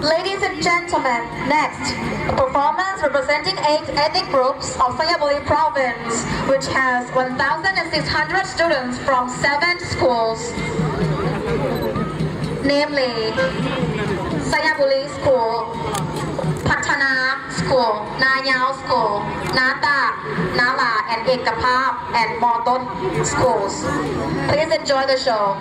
Ladies and gentlemen, next, a performance representing eight ethnic groups of Xayaburi province, which has one thousand six hundred students from seven schools, namely Xayaburi School, Patana School, Nayao School, Nata, Nala, and Ekapap, and Moton schools. Please enjoy the show.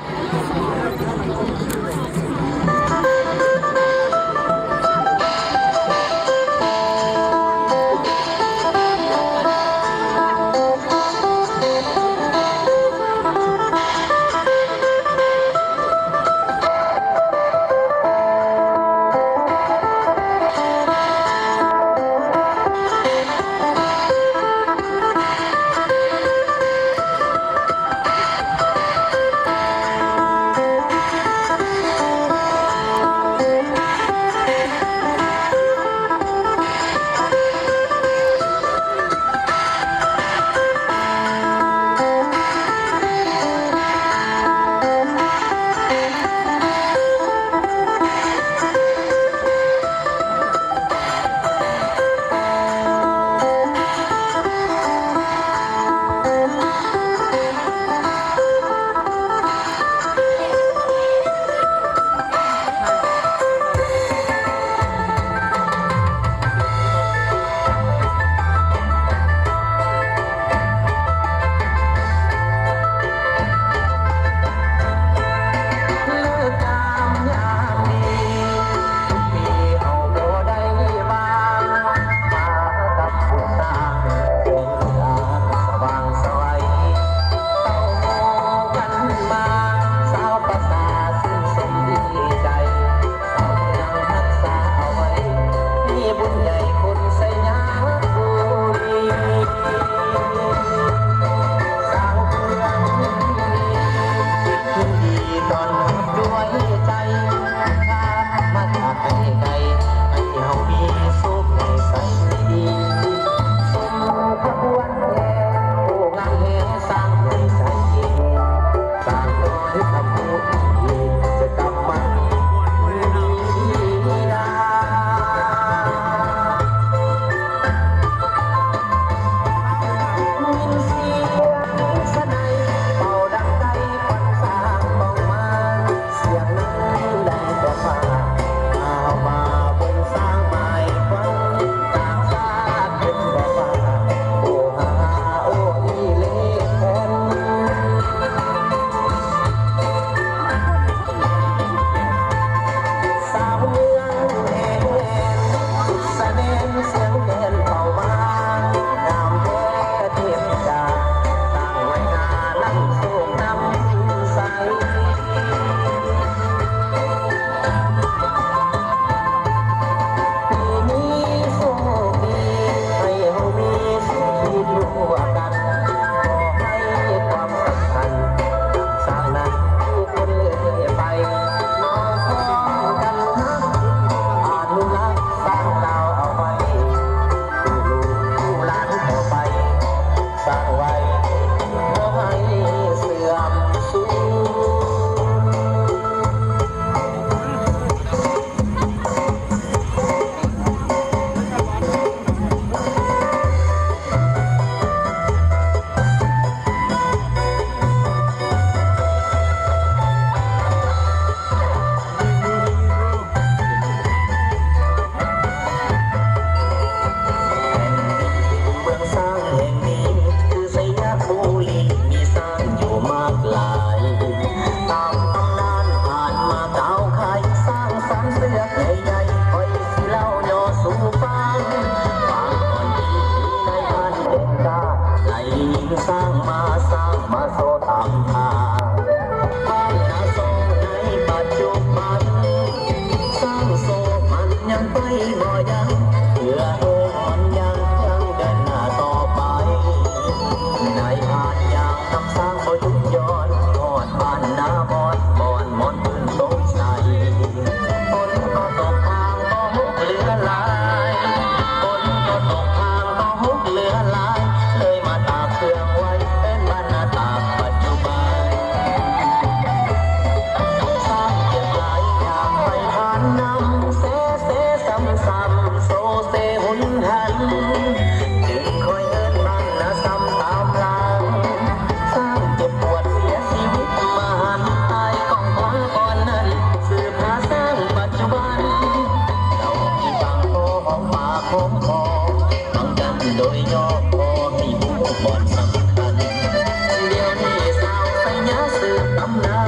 ນາ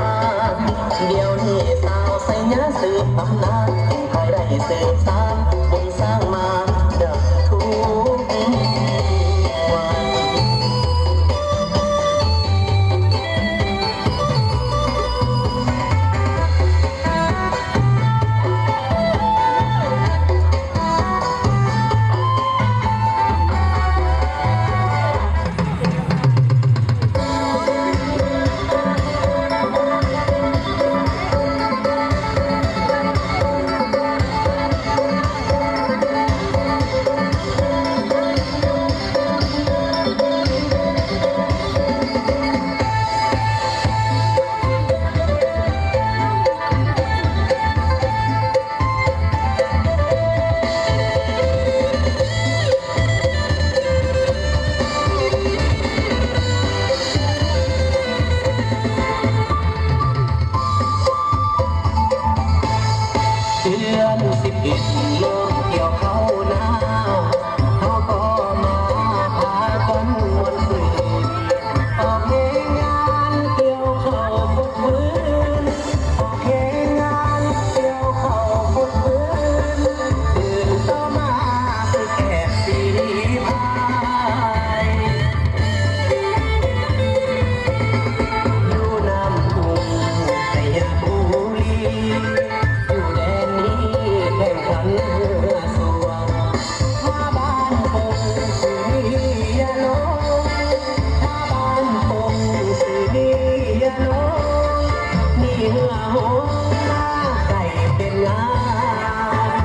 ນ ດຽວນີ້ສາວໄຊຍາສືບຕຳນານ ໃຜໄດ້ສືບສານບຸນສ້າງມາເດີທຸກວັນ. ເດືອນສິບເອັດ ເລີ່ມກ່ຽວເຂົ້ານາ ເຮົາກໍມາພາກັນມ່ວນຊື່ນ ອອກແຮງງານກ່ຽວເຂົ້າບົດບືນ ອອກແຮງງານກ່ຽວເຂົ້າບົດບືນ ຕື່ນເຊົ້າມາຄືແຂກສີພາຍ ຢູ່ນ້ຳທຸງໄຊຍະບູລີ ຢູ່ແດນນີ້ແຂ່ງຂັນເຮືອຊ່ວງ ຖ້າບ້ານປົງຊິມີຢາຫຼົງ ຖ້າບ້ານປົງຊິມີຢາຫຼົງ ມີເຮືອຫົງມາໃສ່ເປັນງານ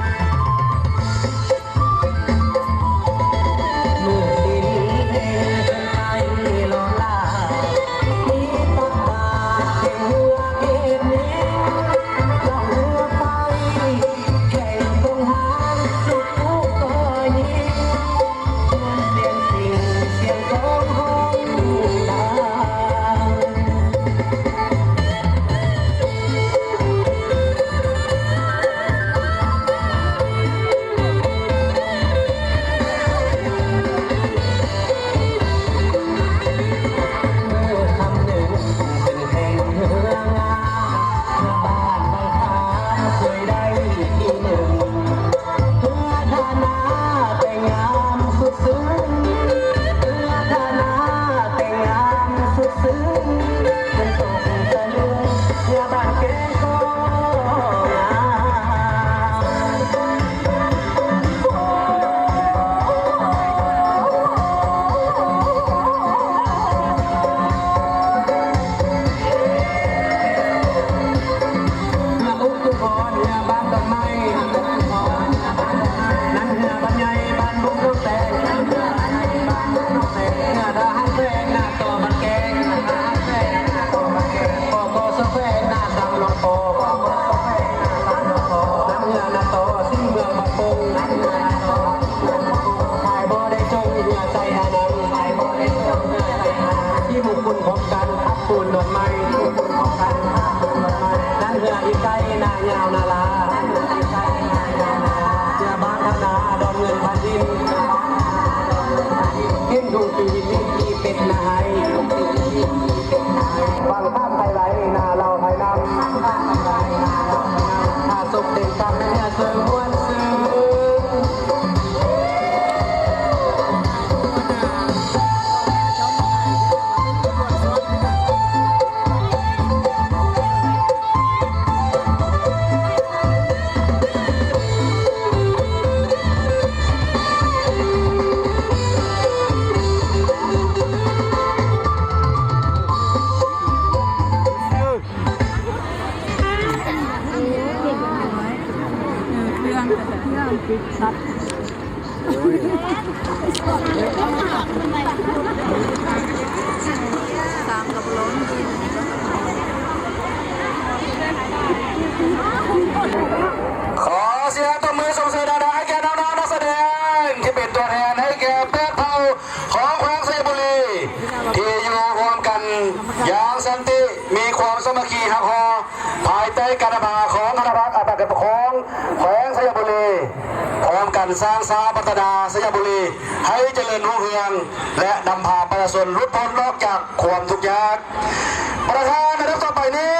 ມື້ສິນເພັນໄປຫຼໍ່ຫຼ້າ ມີປາກປາກແຂ່ງເຮືອເກັບແຍງ ລ່ອງເຮືອໄປແຂ່ງສົງຫານ ທຸກຜູ້ກໍຍິງ ມ່ວນສຽງສິງ ສຽງກອງຮ້ອງດັງ. ມື້ຄ່ຳໜຶ່ງຂຶ້ນແຂ່ງເຮືອງາມ ເຮືອບ້ານໄວຄາມຊ່ວຍໄດ້ທີໜຶ່ງ ເຮືອທ່ານາແຕ່ງງາມສຸດຊຶ້ງ ເຮືອທ່ານາແຕ່ງງາມສຸດຊຶ້ງ ຈົນຕົກຕະລຶງ ເຮືອບ້ານແກງກໍງາມ. ເຮືອອຸທຸມພອນ ເຮືອບ້ານດອນໄມ້ ນັ້ນເຮືອບ້ານໃຫຍ່ ບ້ານບຸກນ້ອງແຕງ ເຮືອບ້ານໃຫຍ່ ບ້ານບຸກນ້ອງແຕງ ເຮືອທະຫານແຂວງ ນາຕໍ່ບ້ານແກງ ເຮືອທະຫານແຂວງ ນາຕໍ່ບ້ານແກງ ປກສແຂວງ ນາຕຳໜອງປໍ ປກສແຂວງ ນາຕຳໜອງປໍ ນຳເຮືອນາຕໍ່ ຊິງເມືອງບັກໂປ່ງ ນຳເຮືອນາຕໍ່ ພາຍບໍ່ໄດ້ຈົ່ງເຮືອໃສ່ອານັງ ພາຍບໍ່ໄດ້ຈົ່ງເຮືອໃສ່ອານັງ ທີ່ໝູ່ຄຸນພ້ອມກັນ ປັບປູນດອນໄມ້ ທີ່ໝູ່ຄຸນພ້ອມກັນ ປັບປູນດອນໄມ້ ນັ້ນເຮືອອີ່ໄກ່ ນາຍາວນາລາ ເຮືອບ້ານທະນາ ດອນເງິນບ້ານດິນ ເຫັນທຸງປີ ເປັນນາໄຮ ຝັ່ງຂ້າມໄພໄຫຼ ນາເລົ່າໄພນຳ ຖ້າສົບເຕັມກຳ ແມ່ນເຮືອເຊີງມ່ວນຊື່ນ. ຂໍສຽງຕົບມືສົ່ງເສີມດັງໆ ໃຫ້ແກ່ນ້ອງໆນັກສະແດງ ທີ່ເປັນຕົວແທນໃຫ້ແກ່ແປດເຜົ່າຂອງແຂວງໄຊຍະບູລີ ທີ່ຢູ່ຮ່ວມກັນຢ່າງສັນຕິ ມີຄວາມສາມັກຄີຮັກຫໍ່ ພາຍໃຕ້ການນຳພາຂອງຄະນະພັກ ອາ ການປົກຄອງແຂວງໄຊຍະບູລີ ພ້ອມກັນ ການສ້າງສາພັດທະນາໄຊຍະບູລີໃຫ້ຈະເລີນຮຸ່ງເຮືອງ ແລະ ນຳພາປະຊາຊົນຫຼຸດພົ້ນອອກຈາກຄວາມທຸກຍາກ. ປະທານ ລຳດັບຕໍ່ໄປນີ້